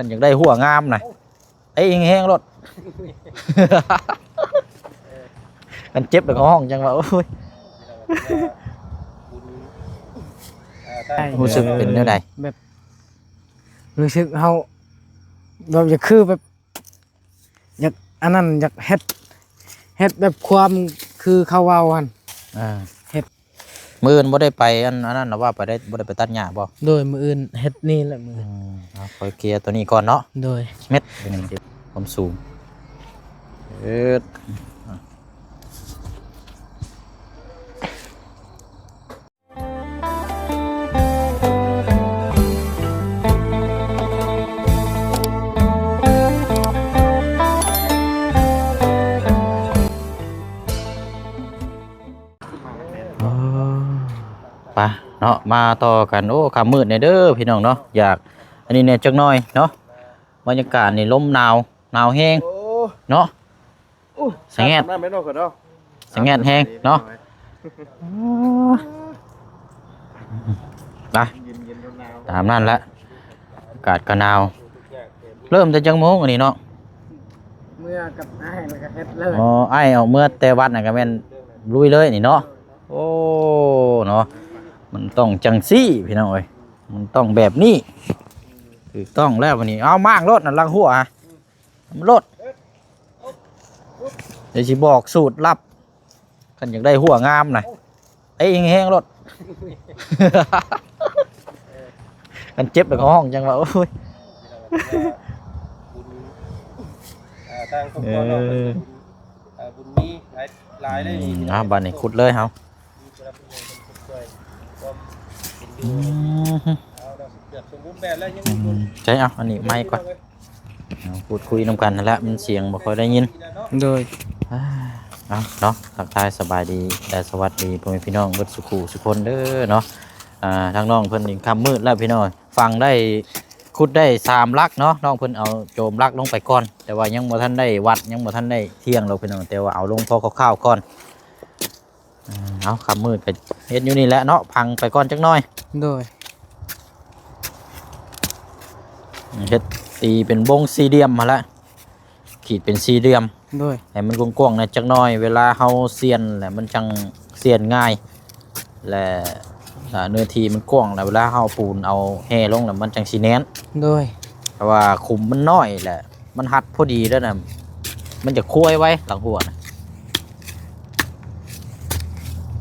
ຄັນຢາກໄດ້ຫົວງາມນະ ເຕະແຮງໆໂລດ. ຄັນເຈັບແລ້ວກໍຮ້ອງ ຈັ່ງວ່າ ໂອ້ຍ ຮູ້ສຶກເປັນແນວໃດ? ແບບ ຮູ້ສຶກເຮົາແບບຢາກຄືແບບ ຢາກອັນນັ້ນ ຢາກເຮັດ ເຮັດແບບຄວາມຄືເຂົາເວົ້າຫັ້ນ. ອ່າ ເຮັດ ມື້ອື່ນບໍ່ໄດ້ໄປອັນ ອັນນັ້ນ ຫຼືວ່າໄປໄດ້ ບໍ່ໄດ້ໄປຕັດຫຍ້າບໍ່? ໂດຍ ມື້ອື່ນເຮັດນີ້ແຫຼະ ມື້ອື່ນ. ອືມ ເອົາ ຂ້ອຍເກ່ຍຕົວນີ້ກ່ອນເນາະ. ໂດຍ ເມັດ ຄວາມສູງ ເອີດ. ອໍ ໄປເນາະ ມາຕໍ່ກັນ. ໂອ້ ຄ່ຳມືດແດ່ເດີພີ່ນ້ອງເນາະ ຢາກອັນນີ້ແດ່ຈັກໜ້ອຍເນາະ. ບັນຍາກາດນີ້ລົມໜາວ ໜາວແຮງ ໂອ້ ເນາະ. ໂອ້ ສະແງດ ສະແງດແຮງເນາະ. ອໍ ນະ ຕາມນັ້ນແຫຼະ ອາກາດກໍໜາວ. ເລີ່ມແຕ່ຈັກໂມງອັນນີ້ເນາະ? ເມື່ອກັບອ້າຍແລ້ວກໍເຮັດເລີຍ. ອໍ ອ້າຍອອກເມືອແຕ່ວັດນະ ກໍແມ່ນລຸຍເລີຍນີ້ເນາະ. ໂອ້ ເນາະ ມັນຕ້ອງຈັ່ງຊີ້ພີ່ນ້ອງເອີຍ ມັນຕ້ອງແບບນີ້ ຖືກຕ້ອງແລ້ວບັດນີ້. ເອົາ ມ້າງໂລດນະ ຫຼັງຫົວ ໂລດ. ດຽວຊິບອກສູດລັບ ຄັນຢາກໄດ້ຫົວງາມນະ ເຕະແຮງໆໂລດ. ຄັນເຈັບແລ້ວກໍຮ້ອງ ຈັ່ງວ່າ ໂອ້ຍ ບຸນ ອ່າ ທາງຄອບຄົວເນາະ ເອີ ເພິ່ນ ເອີ ບຸນມີຫຼາຍ ຫຼາຍເລີຍ. ອືມ ເອົາ ບັດນີ້ຂຸດເລີຍເຮົາ. ອືມ ເກືອບສົມບູນແບບແລ້ວ ຍັງມີບຸນ. ໃຊ້ ເອົາ ອັນນີ້ໄມກວ່າ ເອົາ ພູດຄຸຍນຳກັນຫັ້ນແຫຼະ ມັນສຽງບໍ່ຄ່ອຍໄດ້ຍິນ. ໂດຍ ເອົາເນາະ ທັກທາຍສະບາຍດີ ແລະ ສະຫວັດດີພໍ່ແມ່ພີ່ນ້ອງເບິດສູ່ຄູ່ສູ່ຄົນເດີເນາະ. ອ່າ ທາງນ້ອງເພິ່ນນີ້ຄ່ຳມືດແລ້ວພີ່ນ້ອງ ຝັງໄດ້ ຂຸດໄດ້ສາມຫຼັກເນາະ. ນ້ອງເພິ່ນເອົາໂຈມຫຼັກລົງໄປກ່ອນ ແຕ່ວ່າຍັງບໍ່ທັນໄດ້ວັດ ຍັງບໍ່ທັນໄດ້ທ່ຽງດອກພີ່ນ້ອງ ແຕ່ວ່າເອົາລົງພໍຄ່າວໆກ່ອນ. ເອົາ ຄ່ຳມືດກໍເຮັດຢູ່ນີ້ແຫຼະເນາະ ພັງໄປກ່ອນຈັກໜ້ອຍ. ໂດຍ ເຮັດຕີເປັນວົງສີ່ຫຼ່ຽມຫັ້ນແຫຼະ ຂີດເປັນສີ່ຫຼ່ຽມ. ໂດຍ ໃຫ້ມັນກວ້າງໆແດ່ຈັກໜ້ອຍ ເວລາເຮົາສ່ຽນແຫຼະ ມັນຈັ່ງສ່ຽນງ່າຍ ແລະ ອ່າ ເນື້ອທີ່ມັນກວ້າງ ແລະ ເວລາເຮົາເອົາປູນເອົາແຮ່ລົງແລ້ວ ມັນຈັ່ງຊິແໜ້ນ. ໂດຍ ເພາະວ່າຂຸມມັນນ້ອຍ ແລະ ມັນຮັດພໍດີແລ້ວນະ ມັນຈະຄວາຍໄວ ຫຼັງຫົວນະ.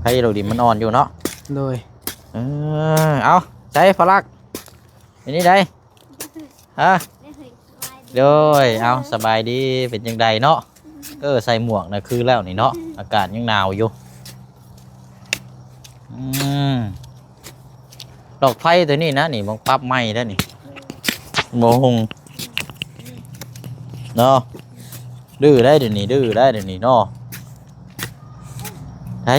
ໃຜໂລກດີມັນອ່ອນຢູ່ເນາະ. ໂດຍ ເອີ ເອົາ ໃສ່ຝຣັ່ງ ເປັນນີ້ໃດ? ຮະ? ໂດຍ ເອົາ ສະບາຍດີ ເປັນຈັ່ງໃດເນາະ? ເອີ ໃສ່ໝວກນະ ຄືແລ້ວນີ້ເນາະ ອາກາດຍັງໜາວຢູ່. ອືມ ດອກໄຟຕົວນີ້ນະ ນີ້ມັນປັບໃໝ່ແລ້ວນີ້ ບໍ່ຫຸ່ງເນາະ. ດື້ໄດ໋ດຽວນີ້ ດື້ໄດ໋ດຽວນີ້ເນາະ. ໃຜ?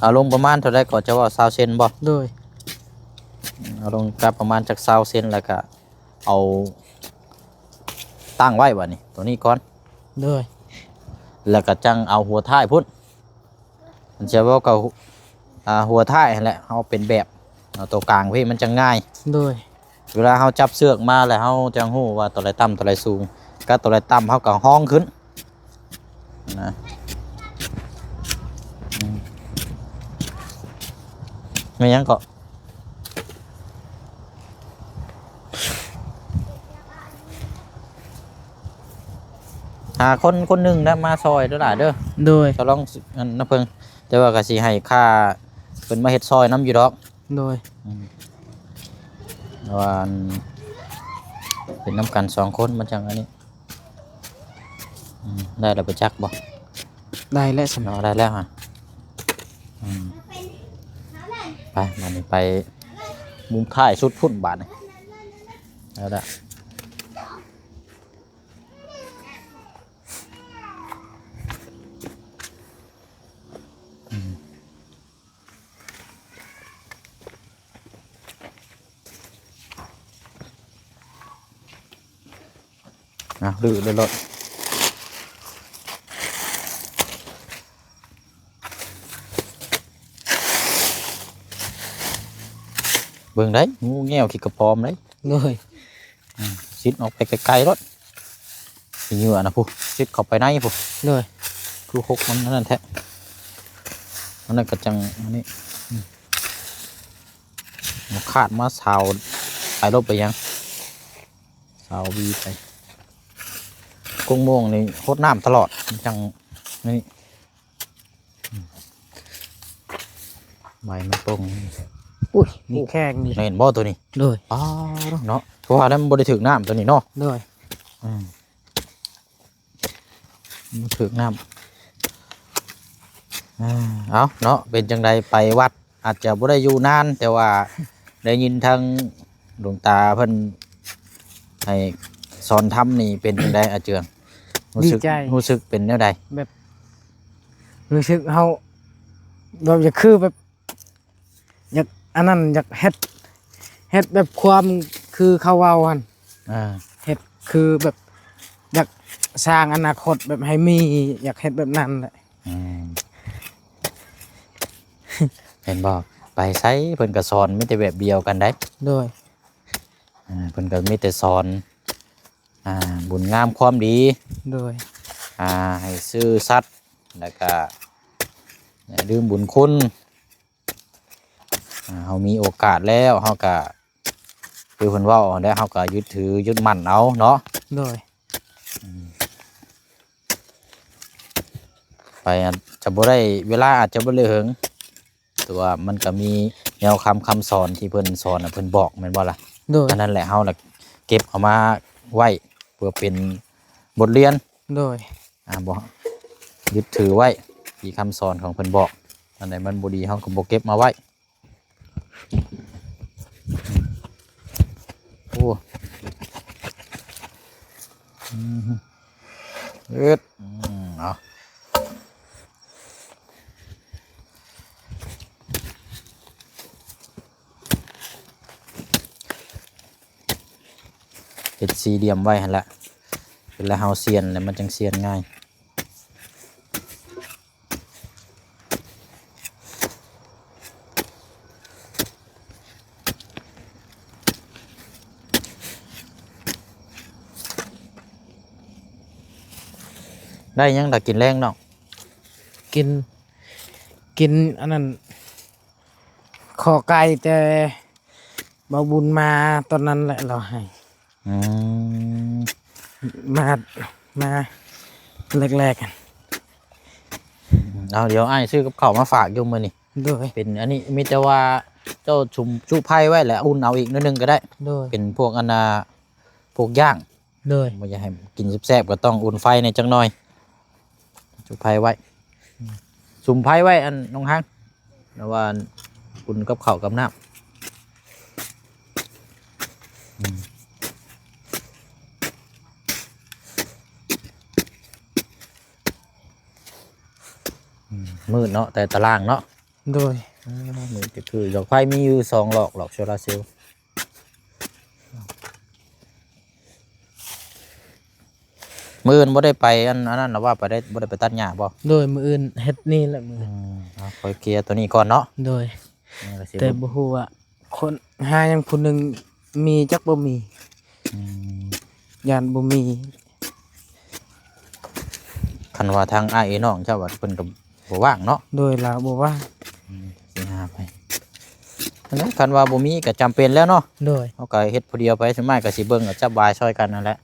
ເອົາລົງປະມານເທົ່າໃດກໍ ເຈົ້າວ່າຊາວເຊັນບໍ່? ໂດຍ ເອົາລົງກັບປະມານຈັກຊາວເຊັນ ແລ້ວກະເອົາຕັ້ງໄວ້ບາດນີ້ ຕົວນີ້ກ່ອນ. ໂດຍ ແລ້ວກໍຈັ່ງເອົາຫົວທ້າຍພຸ້ນ ມັນຈະເວົ້າກັບ ອ່າ ຫົວທ້າຍຫັ້ນແຫຼະ ເຮົາເປັນແບບ ເອົາຕົວກາງພີ້ ມັນຈັ່ງງ່າຍ. ໂດຍ ເວລາເຮົາຈັບເຊືອກມາແລ້ວ ເຮົາຈັ່ງຮູ້ວ່າຕົວໃດຕ່ຳຕົວໃດສູງ ກັບຕົວໃດຕ່ຳ ເຮົາກໍຮອງຂຶ້ນນະ. ອືມ ແມ່ນຫຍັງເກາະ? ຫາຄົນຄົນໜຶ່ງນະມາຊ່ອຍເດີຫຼ້າເດີ. ໂດຍ ກໍລອງອັນນະເພິ່ງ ແຕ່ວ່າກໍຊິໃຫ້ຄ່າເພິ່ນມາເຮັດຊ່ອຍນຳຢູ່ດອກ. ໂດຍ ອືມ ເພາະວ່າອັນເປັນນຳກັນສອງຄົນ ມັນຈັ່ງອັນນີ້. ອືມ ໄດ້ແລ້ວໄປຈັກບໍ່? ໄດ້ແລ້ວຊັ້ນເນາະ ໄດ້ແລ້ວຫະ. ອືມ ໄປ ບາດນີ້ໄປມຸມທ້າຍສຸດພຸ້ນບາດນີ້ ເອົາລະ. ອືມ ອ່ະ ດື້ເລີຍໂລດ. ເບິ່ງໄດ໋ ງູແງວຂີ້ກະປອມໄດ໋. ໂດຍ ອືມ ຊິດອອກໄປໄກໆໂລດ ຂີ້ເຫຍື້ອນະພຸ້ນ ຊິດເຂົ້າໄປໃນພຸ້ນ. ໂດຍ ຄືຫົກມັນອັນນັ້ນແທ້ ອັນນັ້ນກໍຈັ່ງອັນນີ້ ອືມ ມາຄາດມາຊາວໄປໂລດ ໄປຫຍັງ ຊາວວີໄປ. ກົງໂມງນີ້ຫົດນ້ຳຕະຫຼອດ ມັນຈັ່ງນີ້ ອືມ ໃບມັນປົ່ງ. ອຸ້ຍ ມີແຂ້ງນີ້ ເຫັນບໍ່ໂຕນີ້? ໂດຍ ອໍ ເນາະ ເພາະວ່າມັນບໍ່ໄດ້ຖືກນ້ຳໂຕນີ້ເນາະ. ໂດຍ ອືມ ມັນຖືກນ້ຳ ອ່າ ເອົາເນາະ ເປັນຈັ່ງໃດ ໄປວັດອາດຈະບໍ່ໄດ້ຢູ່ນານ ແຕ່ວ່າໄດ້ຍິນທາງຫຼວງຕາເພິ່ນໃຫ້ສອນທຳນີ້ ເປັນຈັ່ງໃດອາເຈືອງ? ຮູ້ສຶກ ດີໃຈ ຮູ້ສຶກເປັນແນວໃດ? ແບບ ຮູ້ສຶກເຮົາແບບ ຢາກ ຄືແບບ ຢາກອັນນັ້ນ ຢາກເຮັດ ເຮັດແບບຄວາມຄືເຂົາເວົ້າຫັ້ນ. ອ່າ ເຮັດຄືແບບ ຢາກສ້າງອະນາຄົດແບບໃຫ້ມີ ຢາກເຮັດແບບນັ້ນແຫຼະ. ອືມ ເຫັນບໍ່ ໄປໃສເພິ່ນກໍສອນມີແຕ່ແບບດຽວກັນໄດ໋. ໂດຍ ອ່າ ເພິ່ນກໍມີແຕ່ສອນ ອ່າ ບຸນງາມຄວາມດີ. ໂດຍ ອ່າ ໃຫ້ຊື່ສັດ ແລ້ວກະຢ່າລືມບຸນຄຸນ. ອ່າ ເຮົາມີໂອກາດແລ້ວ ເຮົາກະ ຄືເພິ່ນເວົ້າຫັ້ນແຫຼະ ເຮົາກະຍຶດຖືຍຶດໝັ້ນເອົາເນາະ. ໂດຍ ອືມ ໄປອາດຈະບໍ່ໄດ້ ເວລາອາດຈະບໍ່ໄດ້ເຫິງ ແຕ່ວ່າມັນກໍມີແນວຄຳ ຄຳສອນທີ່ເພິ່ນສອນນະ ເພິ່ນບອກແມ່ນບໍ່ລະ? ໂດຍ ອັນນັ້ນແຫຼະ ເຮົາລະເກັບເອົາມາໄວ້ເພື່ອເປັນບົດຮຽນ. ໂດຍ ອ່າ ບໍ່ ຍຶດຖືໄວ້ທີ່ຄຳສອນຂອງເພິ່ນບອກ ອັນໃດມັນບໍ່ດີເຮົາກໍບໍ່ເກັບມາໄວ້. ໂອ້ ອືມ ເອີດ ອືມ ເອົາ ເຮັດສີ່ຫຼ່ຽມໄວ້ຫັ້ນລະ ເວລາເຮົາສ່ຽນແລ້ວມັນຈັ່ງສ່ຽນງ່າຍ. ໄດ້ຫຍັງລະກິນແລງນ້ອງ? ກິນ ກິນອັນນັ້ນ ຂໍໄກ່ ແຕ່ບ່າວບຸນມາຕອນນັ້ນແຫຼະ ລາວໃຫ້ ອືມ ມາ ມາແລກໆ. ເອົາ ດຽວອ້າຍຊື້ກັບເຂົ້າມາຝາກຢູ່ມື້ນີ້. ໂດຍ ເປັນອັນນີ້ ມີແຕ່ວ່າເຈົ້າສຸມຈຸໄຟໄວ້ ແລ້ວອຸ່ນເອົາອີກໜ້ອຍໜຶ່ງກໍໄດ້. ໂດຍ ເປັນພວກອັນນ່າ ພວກຍ່າງ. ໂດຍ ບໍ່ຢາກໃຫ້ກິນແຊບໆ ກໍຕ້ອງອຸ່ນໄຟແດ່ຈັກໜ່ອຍ ຈຸໄຟໄວ້. ສຸມໄຟໄວ້ ອັນນ້ອງຮັງ ລະວ່າອຸ່ນກັບເຂົ້າກັບນ້ຳ. ອືມ ອືມ ມືດເນາະ ແຕ່ຕາລ່າງເນາະ. ໂດຍ ອ່າ ມືດກໍຄືດອກໄຟມີຢູ່ສອງຫຼອກ ຫຼອກໂຊລາເຊວ. ມື້ອື່ນບໍ່ໄດ້ໄປອັນ ອັນນັ້ນລະວ່າ ໄປໄດ້ ບໍ່ໄດ້ໄປຕັດຫຍ້າບໍ່? ໂດຍ ມື້ອື່ນເຮັດນີ້ແຫຼະ ມື້ ອືມ ເອົາ ຂ້ອຍເຄຍໂຕນີ້ກ່ອນເນາະ. ໂດຍ ແຕ່ບໍ່ຮູ້ວ່າຄົນຫາຍັງຜູ້ໜຶ່ງມີຈັກບໍ່ມີ. ອືມ ຢ້ານບໍ່ມີ. ຄັນວ່າທາງອ້າຍເອື້ອຍນ້ອງເຈົ້າວ່າ ເພິ່ນກໍບໍ່ວ່າງເນາະ. ໂດຍ ລາວບໍ່ວ່າງ. ອືມ ຊິຫາໄປ ອັນນັ້ນ ຄັນວ່າບໍ່ມີກໍຈຳເປັນແລ້ວເນາະ. ໂດຍ ເຮົາກໍເຮັດຜູ້ດຽວໄປ ສ່ວນມາກກໍຊິເບິ່ງກັບຈັບວາຍຊ່ອຍກັນນັ້ນແຫຼະ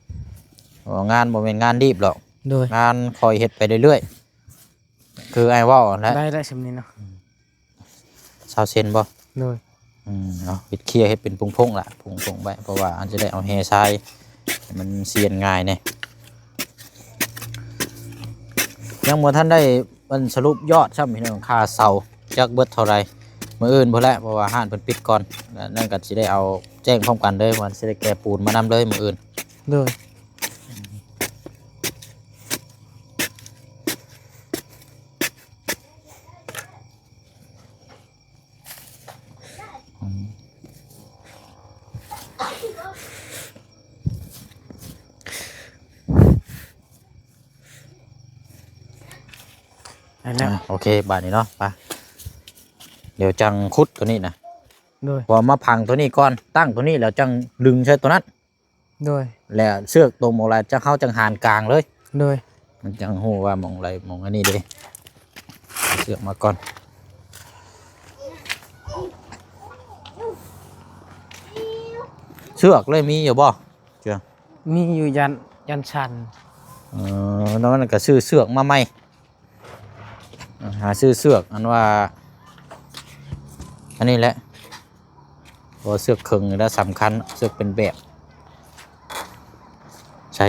ເພາະວ່າງານບໍ່ແມ່ນງານລີບດອກ. ໂດຍ ງານຄ່ອຍເຮັດໄປເລື້ອຍໆ ຄືອ້າຍເວົ້າຫັ້ນແຫຼະ. ໄດ້ແລ້ວສ່ຳນີ້ເນາະ. ອືມ ຊາວເຊັນບໍ່? ໂດຍ ອືມ ເອົາ ເຮັດເຄຍເຮັດເປັນພົງໆລະ ພົງໆໄວ້ ເພາະວ່າເຮົາຈະໄດ້ເອົາແຮ່ຊາຍໃຫ້ມັນສ່ຽນງ່າຍແດ່. ຍັງບໍ່ທັນໄດ້ອັນສະຫຼຸບຍອດຊ້ຳ ພີ່ນ້ອງ ຄ່າເຊົ່າຈັກເບິດເທົ່າໃດ ມື້ອື່ນພຸ້ນແຫຼະ ເພາະວ່າຮ້ານເພິ່ນປິດກ່ອນ ແລ້ວນັ້ນກໍຊິໄດ້ເອົາແຈ້ງພ້ອມກັນເລີຍ ວ່າຊິໄດ້ແກ່ປູນມານຳເລີຍມື້ອື່ນ. ໂດຍ ອືມ ອັນນັ້ນ ອ່າ ໂອເຄ ບາດນີ້ເນາະ ໄປ ດຽວຈັ່ງຂຸດຕົວນີ້ນະ. ໂດຍ ເພາະວ່າມາພັງໂຕນີ້ກ່ອນ ຕັ້ງໂຕນີ້ແລ້ວຈັ່ງດຶງໃສ່ໂຕນັ້ນ ໂດຍ ແລ້ວເຊືອກຕົມອອກແລ້ວ ຈະ ເຮົາຈັ່ງຫານກາງເລີຍ ໂດຍ ມັນຈັ່ງຮູ້ວ່າໝ່ອງໃດໝ່ອງອັນນີ້ເດ້ ເຊືອກມາກ່ອນ ເຊືອກເລີຍມີຢູ່ບໍ່? ເຊືອກ ມີຢູ່ ຢ້ານ ຢ້ານສັ່ນ ເອີ ແລ້ວມັນກໍຊື້ເຊືອກມາໃໝ່ ຫາຊື້ເຊືອກ ອັນວ່າ ອັນນີ້ແຫຼະ ເພາະວ່າເຊືອກເຄິ່ງນີ້ລະສຳຄັນ ເຊືອກເປັນແບບ ໃສ ອື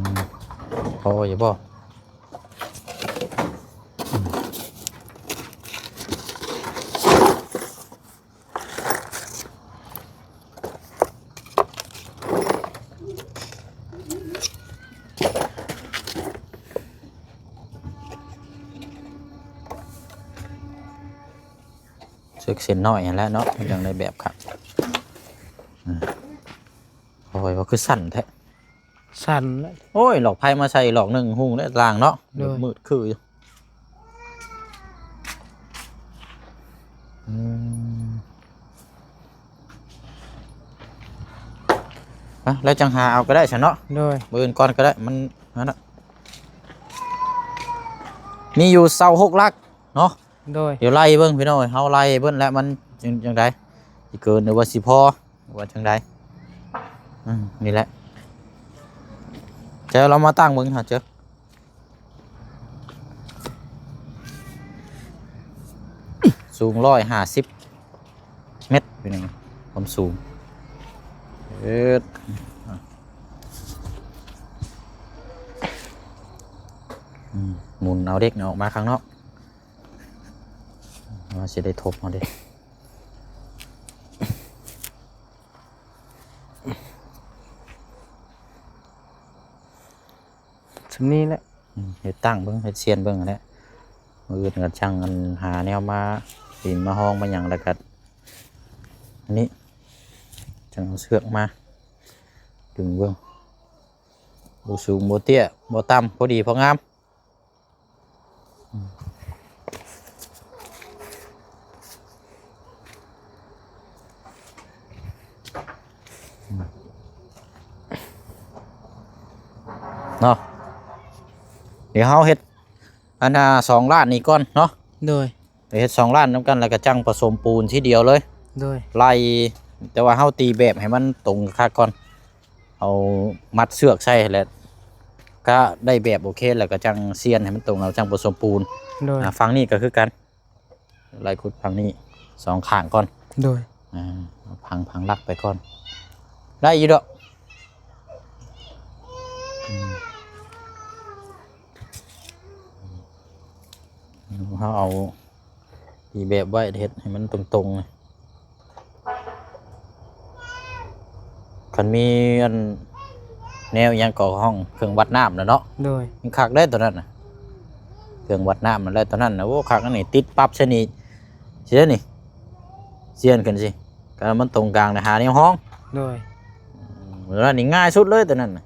ມ ພໍຢູ່ບໍ່? ເຊືອກເສັ້ນນ້ອຍຫັ້ນແຫຼະເນາະ ມັນຈັ່ງໄດ້ແບບຄັກ ອືມ ໂອ້ຍ ວ່າຄືສັ້ນແທ້. ສັ່นແຫຼະ ໂອ້ຍ ຫຼອກໄຟມາໃສ່ຫຼອກໜຶ່ງຮຸ່ງແລ້ວລ່າງເນາະ ໂດຍ ມືດຄືຢູ່ ອືມ ອະ ແລ້ວຈັ່ງຫາເອົາກໍໄດ້ຊັ້ນເນາະ ໂດຍ ມື້ອື່ນກ່ອນກໍໄດ້ ມັນນັ້ນນະ ມີຢູ່ຊາວຫົກຫຼັກເນາະ ໂດຍ ດຽວໄລ່ເບິ່ງພີ່ນ້ອງເອີຍ ເຮົາໄລ່ເບິ່ງແລ້ວມັນຈັ່ງ ຈັ່ງໃດ ຊິເກີນ ຫຼືວ່າຊິພໍ ວ່າຈັ່ງໃດ ອືມ ນີ້ແຫຼະ ເຈົ້າລອງມາຕັ້ງເບິ່ງຫາເຈົ້າ ສູງຮ້ອຍຫ້າສິບແມັດ ພີ່ນ້ອງ ຄວາມສູງ ເອີ ອືມ ໝູນເອົາເດັກອອກມາຂ້າງນອກ ວ່າຊິໄດ້ທົບເຮົາເດ້. ສ່ຳນີ້ແຫຼະ ອືມ ເຮັດຕັ້ງເບິ່ງ ເຮັດຊຽນເບິ່ງຫັ້ນແຫຼະ ມື້ອື່ນກໍຈັ່ງອັນຫາແນວມາຕີນມາຮອງມາຫຍັງ ແລ້ວກໍອັນນີ້ຈັ່ງເອົາເຊືອກມາດຶງເບິ່ງ ບໍ່ສູງບໍ່ເຕ້ຍ ບໍ່ຕ່ຳ ພໍດີພໍງາມ. ເນາະ ດຽວເຮົາເຮັດອັນນ່າສອງລ້ານນີ້ກ່ອນເນາະ ໂດຍ ໄປເຮັດສອງລ້ານນຳກັນ ແລ້ວກໍຈັ່ງປະສົມປູນທີດຽວເລີຍ ໂດຍ ໄລ່ ແຕ່ວ່າເຮົາຕີແບບໃຫ້ມັນຕົງຄັກກ່ອນ ເອົາມັດເຊືອກໃສ່ແຫຼະ ກະໄດ້ແບບໂອເຄ ແລ້ວກໍຈັ່ງຊຽນໃຫ້ມັນຕົງ ແລ້ວຈັ່ງປະສົມປູນ ໂດຍ ອ່າ ຝັ່ງນີ້ກໍຄືກັນ ໄລ່ຂຸດຝັ່ງນີ້ສອງຂ້າງກ່ອນ ໂດຍ ອ່າ ເອົາພັງ ພັງຫຼັກໄປກ່ອນ ໄດ້ຢູ່ດອກ ອືມ ເຮົາເອົາຕີແບບໄວ້ ເຮັດໃຫ້ມັນຕົງໆ ຄັນມີອັນແນວອີ່ຫຍັງກໍຫ້ອງເຄື່ອງວັດນ້ຳນະເນາະ ໂດຍ ມັນຄັກເດ້ຕົວນັ້ນນະ ເຄື່ອງວັດນ້ຳນັ້ນແຫຼະ ຕົວນັ້ນນະ ໂອ້ ຄັກອັນນີ້ ຕິດປັບໃສ່ນີ້ ຊິໄດ້ນີ້ ຊຽນຂຶ້ນຊິ ກໍມັນຕົງກາງ ແລ້ວຫາແນວຮອງ ໂດຍ ອືມ ຕົວນັ້ນນີ້ງ່າຍສຸດເລີຍຕົວນັ້ນນະ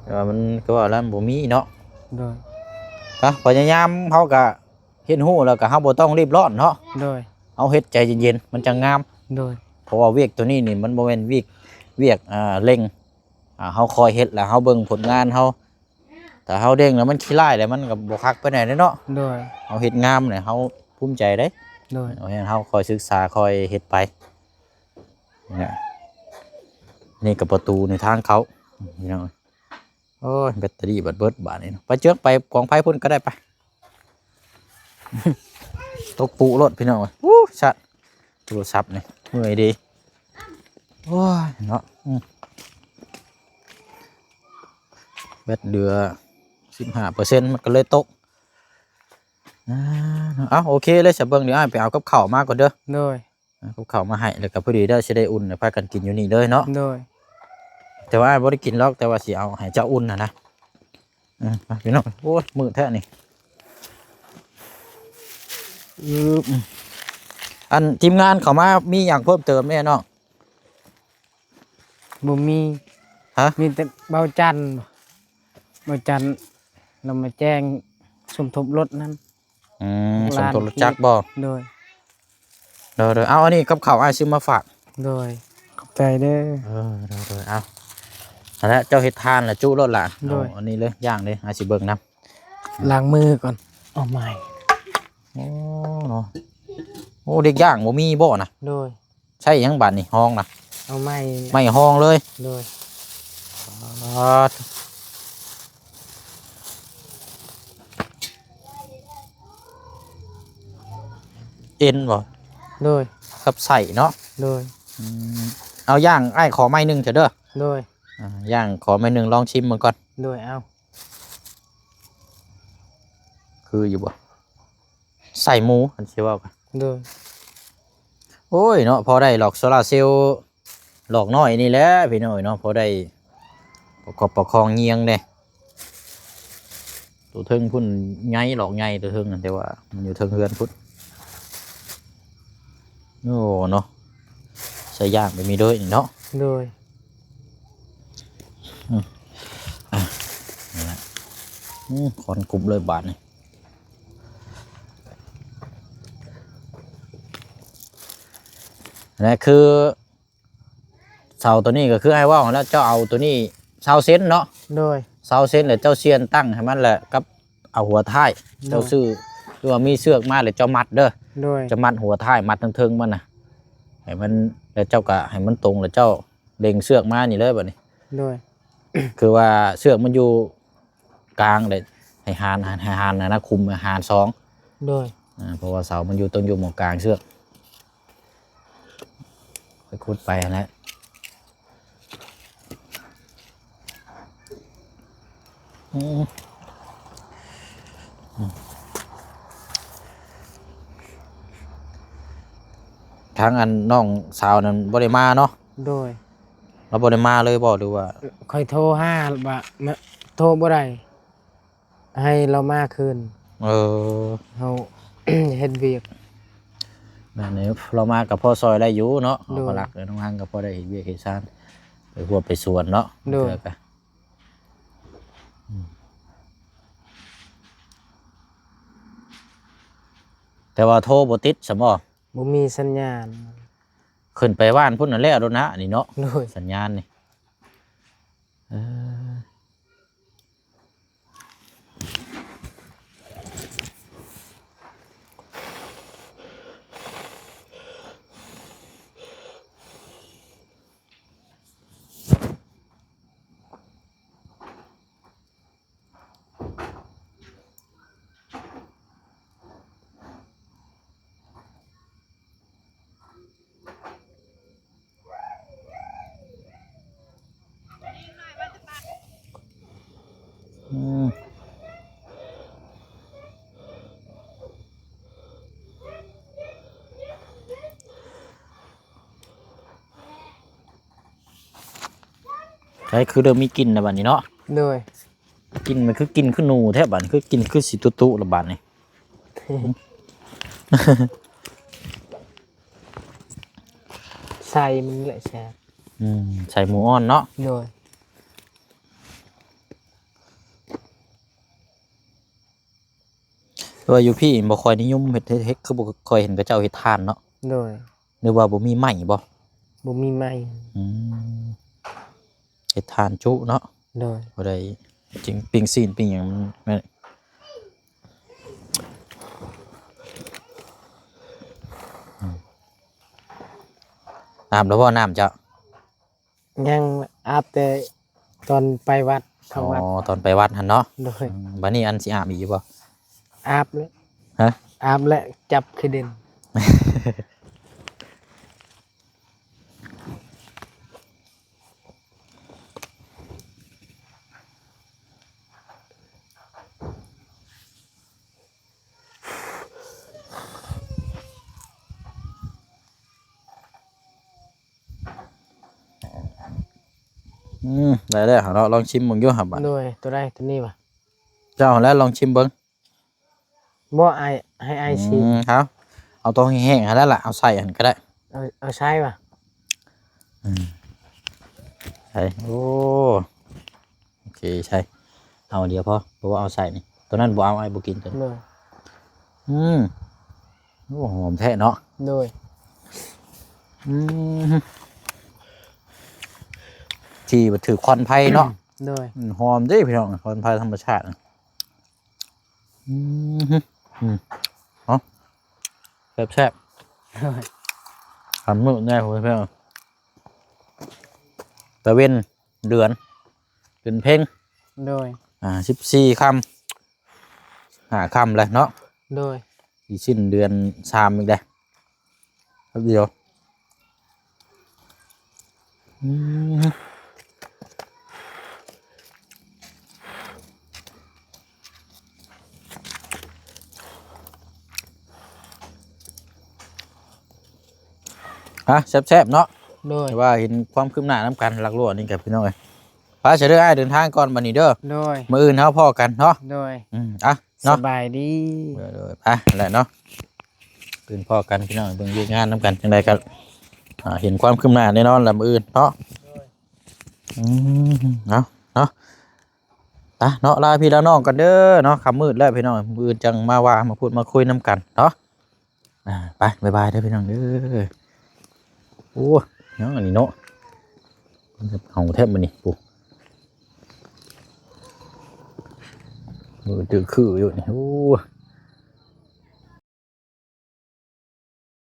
ແຕ່ວ່າມັນ ຄືວ່າແລ້ວ ມັນບໍ່ມີເນາະ ໂດຍ ກະພະຍາຍາມ ເຮົາກະ ຮຽນຮູ້ແລ້ວກໍເຮົາບໍ່ຕ້ອງຣີບຮ້ອນເນາະ ໂດຍ ເຮົາເຮັດໃຈເຢັນໆ ມັນຈັ່ງງາມ ໂດຍ ເພາະວ່າວຽກໂຕນີ້ນີ້ມັນບໍ່ແມ່ນວຽກ ວຽກ ອ່າ ເລັ່ງ ອ່າ ເຮົາຄອຍເຮັດແລ້ວເຮົາເບິ່ງຜົນງານເຮົາ ຖ້າເຮົາເລັ່ງແລ້ວມັນຂີ້ລ້າຍແລ້ວມັນກໍບໍ່ຄັກປານໃດເນາະ ໂດຍ ເຮົາເຮັດງາມແລ້ວເຮົາພູມໃຈເດ້ ໂດຍ ເຮົາຄອຍສຶກສາ ຄອຍເຮັດໄປ ນີ້ ນີ້ກໍປະຕູໃນທາງເຂົ້າ ພີ່ນ້ອງ ໂອ້ຍ ແບັດເຕີຣີບັດເບິດບາດນີ້ເນາະ ໄປເຈີກໄປກອງໄຟພຸ້ນກໍໄດ້ໄປ ຕົກປຸໂລດພີ່ນ້ອງເອີຍ ອູ້ ຊັດ ໂທລະສັບນີ້ເມື່ອຍເດ ໂອ້ຍເນາະ ອືມ ແບັດເຫຼືອສິບຫ້າເປີເຊັນ ມັນກໍເລີຍຕົກ ອ່າ ເອົາ ໂອເຄເລີຍ ສະເບິ່ງ ດຽວອ້າຍໄປເອົາກັບເຂົ້າມາກ່ອນເດີ ໂດຍ ເອົາກັບເຂົ້າມາໃຫ້ ແລ້ວກໍພໍດີໄດ້ ຊິໄດ້ອຸ່ນ ແລ້ວພາກັນກິນຢູ່ນີ້ເລີຍເນາະ ໂດຍ ແຕ່ວ່າອ້າຍບໍ່ໄດ້ກິນຫຼອກ ແຕ່ວ່າຊິເອົາໃຫ້ເຈົ້າອຸ່ນຫັ້ນນະ ເອີ ໄປພີ່ນ້ອງ ໂອ້ຍ ມືດແທ້ນີ້ ອືມ ອັນທີມງານເຂົ້າມາມີຫຍັງເພີ່ມເຕີມແດ່ນ້ອງ? ບໍ່ມີ ຮະ? ມີແຕ່ເບົາຈັນ ເບົາຈັນລາວມາແຈ້ງສົມທົບລົດນັ້ນ ອືມ ສົມທົບລົດຈັກບໍ? ໂດຍ ໂດຍໆ ເອົາ ອັນນີ້ກັບເຂົ້າອ້າຍຊື້ມາຝາກ. ໂດຍ ຂອບໃຈເດີ. ເອີ ໂດຍໆ ເອົາ ຫັ້ນແຫຼະ ເຈົ້າເຮັດທານລະຈຸໂລດຫຼານ. ໂດຍ ເອົາອັນນີ້ເລີຍ ຍ່າງເລີຍ ອ້າຍຊິເບິ່ງນຳ. ລ້າງມືກ່ອນ ເອົາໄມ້. ໂອ້ ເນາະ ໂອ້ ເດັກຍ່າງບໍ່ມີບໍນະ? ໂດຍ ໃຊ້ຫຍັງບາດນີ້ ຮອງນະ? ເອົາໄມ້ ໄມ້ຮອງເລີຍ. ໂດຍ ປາດ ເອັນບໍ? ໂດຍ ກັບໄສ້ເນາະ. ໂດຍ ອືມ ເອົາ ຍ່າງ ອ້າຍຂໍໄມ້ໜຶ່ງເທື່ອເດີ. ໂດຍ ອ່າ ຍ່າງຂໍໄມ້ໜຶ່ງ ລອງຊິມເບິ່ງກ່ອນ. ໂດຍ ເອົາ ຄືຢູ່ບໍ່? ໄສ້ໝູ ຄັນຊິເວົ້າກະ. ໂດຍ ໂອ້ຍເນາະ ພໍໄດ້ຫຼອກໂຊລາເຊວ ຫຼອກນ້ອຍນີ້ແຫຼະພີ່ນ້ອງເອີຍເນາະ ພໍໄດ້ປະກອບປະຄອງຍຽງແດ່. ໂຕເທິງພຸ້ນໃຫຍ່ ຫຼອກໃຫຍ່ໂຕເທິງນັ້ນ ແຕ່ວ່າມັນຢູ່ເທິງເຮືອນພຸ້ນ. ໂອ້ ເນາະ ໃສ່ຢາກໄປມີເດີນີ້ເນາະ. ໂດຍ ອືມ ອ່ະ ນັ້ນແຫຼະ ອືມ ຄວັນກຸບເລີຍບາດນີ້. ແລະ ຄືເສົາໂຕນີ້ກໍຄືອ້າຍເວົ້າຫັ້ນແຫຼະ ເຈົ້າເອົາໂຕນີ້ຊາວເຊັນເນາະ. ໂດຍ ຊາວເຊັນ ແລ້ວເຈົ້າສ່ຽນຕັ້ງໃຫ້ມັນແຫຼະ ກັບເອົາຫົວທ້າຍ. ໂດຍ ເຈົ້າຊື້ ຫຼືວ່າມີເຊືອກມາແລ້ວເຈົ້າມັດເດີ. ໂດຍ ເຈົ້າມັດຫົວທ້າຍ ມັດເທິງໆມັນນະ ໃຫ້ມັນ ແລ້ວເຈົ້າກໍໃຫ້ມັນຕົງ ແລ້ວເຈົ້າເລັງເຊືອກມານີ້ເລີຍບາດນີ້. ໂດຍ ຄືວ່າເຊືອກມັນຢູ່ ກາງເລີຍ ໃຫ້ຫານ ໃຫ້ຫານນະ ຄຸມໃຫ້ຫານສອງ. ໂດຍ ອ່າ ເພາະວ່າເສົາມັນຢູ່ ຕ້ອງຢູ່ໝ່ອງກາງເຊືອກ ຄ່ອຍຂຸດໄປຫັ້ນແຫຼະ. ອືມ ອືມ ທາງອັນນ້ອງສາວນັ້ນບໍ່ໄດ້ມາເນາະ? ໂດຍ ລາວບໍ່ໄດ້ມາເລີຍບໍ່ ຫຼືວ່າ? ຂ້ອຍໂທຫາວ່າ ໂທບໍ່ໄດ້ ໃຫ້ລາວມາຄືນ. ເອີ ເຮົາເຮັດວຽກ ແມ່ນແຫຼະ ລາວມາກໍພໍຊ່ອຍໄດ້ຢູ່ເນາະ. ໂດຍ ເອົາພາລະ ເອີ ນ້ອງຮັງກໍພໍໄດ້ເຮັດວຽກເຮັດຊານ ໄປຮວບໄປສວນເນາະ. ໂດຍ ເທື່ອກໍ ອືມ ແຕ່ວ່າໂທບໍ່ຕິດຊັ້ນບໍ? ບໍ່ມີສັນຍານ. ຂຶ້ນໄປບ້ານພຸ້ນນັ້ນແລ້ວໂດນນະນີ້ເນາະ. ໂດຍ ສັນຍານນີ້ ເອີ. ອືມ ໃສ ຄືເລີ່ມມີກິ່ນແລ້ວບາດນີ້ເນາະ. ໂດຍ ກິ່ນມັນຄືກິ່ນຄືໜູແທ້ບາດນີ້ ຄືກິ່ນຄືຊິຕຸໆແລ້ວບາດນີ້. ໃສ່ມັນແຫຼະແຊບ. ອືມ ໃສ່ໝູອ່ອນເນາະ. ໂດຍ ແຕ່ວ່າຢູ່ພີ້ບໍ່ຄ່ອຍນິຍົມເຮັດ ເຮັດ ເຮັດ ຄືບໍ່ຄ່ອຍເຫັນເຂົາເຈົ້າເຮັດຖ່ານເນາະ. ໂດຍ ຫຼືວ່າບໍ່ມີໄມ້ບໍ? ບໍ່ມີໄມ້. ອືມ ເຮັດຖ່ານຈຸເນາະ. ໂດຍ ບໍ່ໄດ້ຈິງ ປີ້ງຊີ້ນປີ້ງຫຍັງແມ່ນ. ອືມ ອາບແລ້ວບໍ່ນ້ຳເຈົ້າ? ຍັງ ອາບແຕ່ຕອນໄປວັດ ເຂົ້າວັດ. ອໍ ຕອນໄປວັດຫັ້ນເນາະ. ໂດຍ ອືມ ບາດນີ້ອັນຊິອາບອີກຢູ່ບໍ່? ອາບແລ້ວ. ຮະ? ອາບແລ້ວ ຈັບຂີ້ດິນ. ອືມ ໄດ້ແລ້ວເນາະ ລອງຊິມເບິ່ງຢູ່ຫາບາດ. ໂດຍ ໂຕໃດ ໂຕນີ້ຫວາ? ເຈົ້າຫັ້ນແຫຼະ ລອງຊິມເບິ່ງ. ບໍ່ ອ້າຍ ໃຫ້ອ້າຍຊິມ. ອືມ ເອົາ ເອົາໂຕແຫ້ງໆຫັ້ນແຫຼະ ເອົາໃສ່ຫັ້ນກໍໄດ້. ເອົາ ເອົາໃສ່ຫວາ? ອືມ ໃສ່ ໂອ້ ໂອເຄ ໃສ່ ເອົາດຽວພໍ ເພາະວ່າເອົາໃສ່ນີ້ ໂຕນັ້ນບໍ່ເອົາ ອ້າຍບໍ່ກິນໂຕນັ້ນ. ໂດຍ ອືມ ໂອ້ ຫອມແທ້ເນາະ. ໂດຍ ອືມ ທີ່ວ່າຖືກຄວັນໄຟເນາະ. ໂດຍ ອືມ ຫອມເດ້ພີ່ນ້ອງ ຄວັນໄຟທຳມະຊາດ. ອືມ ອືມ ເນາະ ແຊບໆ. ໂດຍ ຄຳມື້ແນ່ພໍ່ແມ່ພີ່ນ້ອງ ຕາເວັນ ເດືອນ ເປັນເພັງ. ໂດຍ ອ່າ ສິບສີ່ຄ່ຳ ຫ້າຄ່ຳແລ້ວເນາະ. ໂດຍ ຊິສິ້ນເດືອນສາມອີກແລ້ວ ແປັບດຽວ. ອືມ ອ່ະ ແຊບໆ ເນາະ. ໂດຍ ແຕ່ວ່າເຫັນຄວາມຄືບໜ້ານຳກັນ ຫຼັກຫຼວງນີ້ກັບພີ່ນ້ອງເອີຍ. ໄປຊະເດີ ອ້າຍເດີນທາງກ່ອນບັດນີ້ເດີ. ໂດຍ ມື້ອື່ນເຮົາພໍ້ກັນເນາະ. ໂດຍ ອືມ ອ່ະ ເນາະ ສະບາຍດີ. ໂດຍ ໂດຍ ໄປແຫຼະເນາະ ອື່ນພໍ້ກັນພີ່ນ້ອງ ເບິ່ງວຽກງານນຳກັນ ຈັ່ງໃດກໍ ອ່າ ເຫັນຄວາມຄືບໜ້າແນ່ນອນລະມື້ອື່ນເນາະ. ໂດຍ ອືມ ເນາະ ເນາະ ໄປເນາະ ລາພີ່ລານ້ອງກັນເດີເນາະ ຄ່ຳມືດແລ້ວພີ່ນ້ອງ ມື້ອື່ນຈັ່ງມາວ່າມາພູດມາຄຸຍນຳກັນເນາະ. ອ່າ ໄປ ບາຍບາຍເດີພີ່ນ້ອງເດີ. ໂອ້ ຫຍັງອັນນີ້ເນາະ ເຮົາແທບມື້ນີ້ ໂອ້ ມືຖືຄືຢູ່ນີ້ ໂອ້.